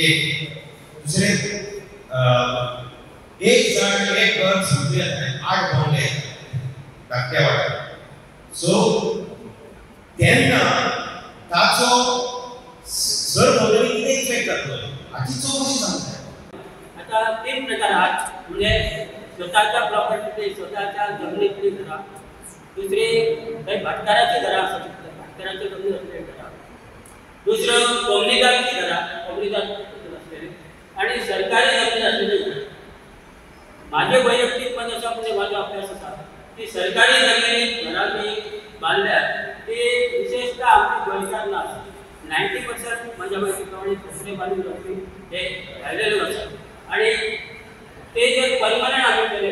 एक दुसरें एक जाण एक घर समजू येता 8 बंगले धाकट्या वाट्यार. सो तेन्ना ताचो सरभोंवतणी कितें इफेक्ट जातलो हाची चवकशी सांगता. आता 3 प्रकार आहात, म्हणजे स्वतःच्या प्रॉपर्टीतली, स्वतःच्या जमिनीतली घरां, दुसरी काही भाटकाराची घरां आसू शकतात, भाटकाराची जमीन असलेली घरां, दुसरं कोमनिदारची घरां, कोमनिदार असलेली, आणि सरकारी जमीन असलेली घरां. माझे वैयक्तिक मत असा, म्हणजे माझा अभ्यास असा की सरकारी जमिनीत घरां जी बांधल्यात ती विशेषतः आमची गोंयकार ना आसा. 90% माझ्या माहिती प्रमाणे दुसरे बांधून रावपी हे राहिलेले आसात आणि ते जर परमनंट आमी केले,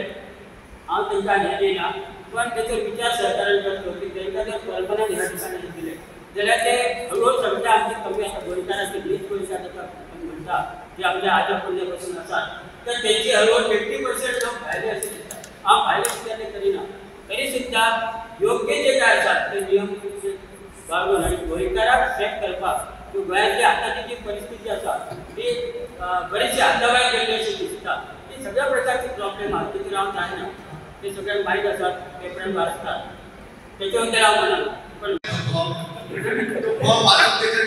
हांव तांकां हें दिना, पण तेचो विचार सरकारान करचो की तांकां जर परमनंट ह्या ठिकाणी दिले जाल्यार ते हळूहळू संख्या आमची कमी आसा. गोंयकारांची नीज गोंयकार ताका म्हणटा जे आमच्या आजा पणजे पासून आसात, तर तेंची हळूहळू 50% लोक भायले अशें दिसता. हांव भायले सुद्दां ते करिना, तरी सुद्दां योग्य जे काय आसात ते नियम बाळगून आनी गोंयकाराक सेट करपाक की गोंयांतली आतांची जी परिस्थिती आसा ती बरीचशी हाताभायर गेल्ली अशी दिसता. ती सगळ्या प्रकारची प्रॉब्लेम आसा, तितून हांव जायना, ते सगळ्यांक मायत आसात, पेपरान वाचतात, तेचे बद्दल हांव म्हणना. पण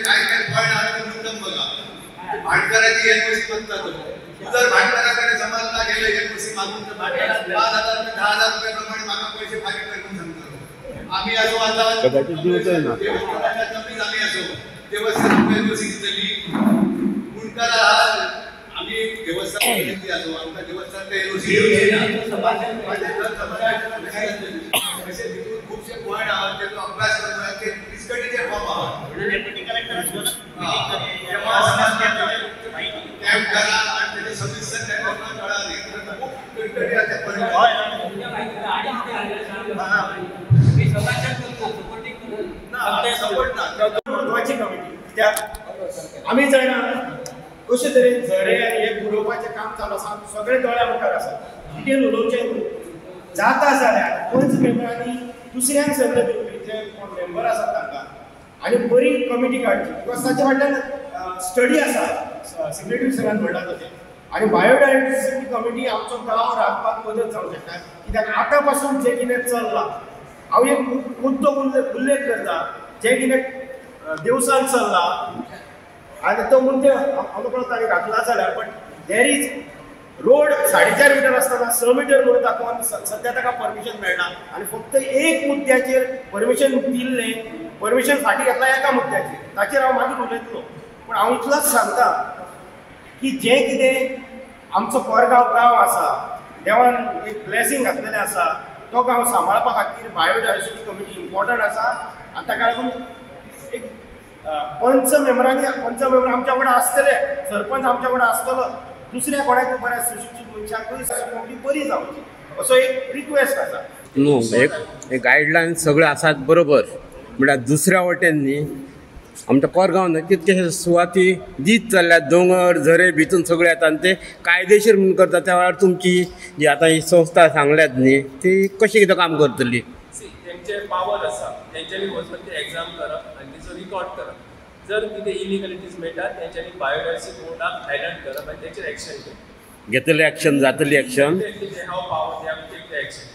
काय काय पॉयंट आहा ते मुद्दम बघा. भाटकाराची एनओसी मागता तो, तू जर भाटकाराकडे समाजला गेले एनओसी मागून तर भाटकाराक 5,000 रुपये 10,000 रुपये प्रमाणे म्हाका पैसे फारीक कर म्हणून सांगता. आम्ही असो आता देवस्थानाच्या जमीन आम्ही असो देवस्थान एनओसी दितली, मुंडकारा आम्ही देवस्थान असो आमकां देवस्थान एनओसी दिवची ना. अशे भितून खुबशे पॉयंट आहा तेचो अभ्यास करपाक ते किचकटीचे फॉर्म आहा. कॅम्प करा आणि तेचे सविस्तर तांकां कळा न्ही, खूब कटकटी आसा. महत्वाची कमिटी कित्याक आमी जाणा कशे तरेन झरे आनी हे बुडोवपाचें काम चालू आसा, सगळे दोळ्या मुखार आसा. डिटेल उलोवचें न्हू, जाता जाल्यार पंच मेंबरांनी दुसऱ्यांक संद दिवपी जे कोण मेंबर आसात तांकां आनी बरी कमिटी काडची, because ताचे फाटल्यान स्टडी आसा, सेक्रेटरी सरान म्हणलां तशें. आनी बायोडायवर्सिटी कमिटी आमचो गांव राखपाक मदत जावंक शकता, कित्याक आतां पासून जें कितें चल्लां, हांव एक मुद्दो उल्लेख करता, जें कितें देवसान चल्लां आनी तो मुद्दो हांव ताणें घातला जाल्यार, पण there is road 4.5 metre आसतना 6 मिटर म्हणून दाखोवन सद्या ताका परमिशन मेळना आनी फक्त एक मुद्द्याचेर परमिशन दिल्लें, परमिशन फाटीं घेतला एका मुद्द्याचेर, ताचेर हांव मागीर उलयतलो. पूण हांव इतलोच सांगता की जें कितें आमचो कोरगांव गांव आसा, देवान एक ब्लेसींग घातलेलें आसा, तो गांव सांबाळपा खातीर बायोडायवर्सिटी कमिटी इम्पॉर्टंट आसा आनी ताका लागून एक पंच मेंबरांनी, पंच मेंबर आमच्या वांगडा आसतले, सरपंच आमच्या वांगडा आसतलो, दुसऱ्या कोणाकूय बऱ्या सुशिक्षीत मनशाकूय कमिटी बरी जावची असो एक रिक्वेस्ट आसा. न्हू एक गायडलायन सगळे आसात बरोबर, म्हळ्यार दुसऱ्या वटेन न्ही आमच्या कोरगांव कितकेशे सुवाती दीत चल्ल्यात, दोंगर झरे भितून सगळे येता आनी ते कायदेशीर म्हणून करता. त्या वेळार तुमची जी आतां ही संस्था सांगल्यात न्ही ती कशी कितें काम करतली? तेंचे पावर आसा, तेंच्यांनी वचून ते एग्जाम करप आनी तेचो रिकॉर्ड करप. जर कितें इलिगलिटीज मेळटा तेंच्यांनी बायोडायवर्सिटी बोर्डाक हायलायट करप आनी तेचेर एक्शन घेवप. घेतले एक्शन, जातली action. They have power, they have to take the action.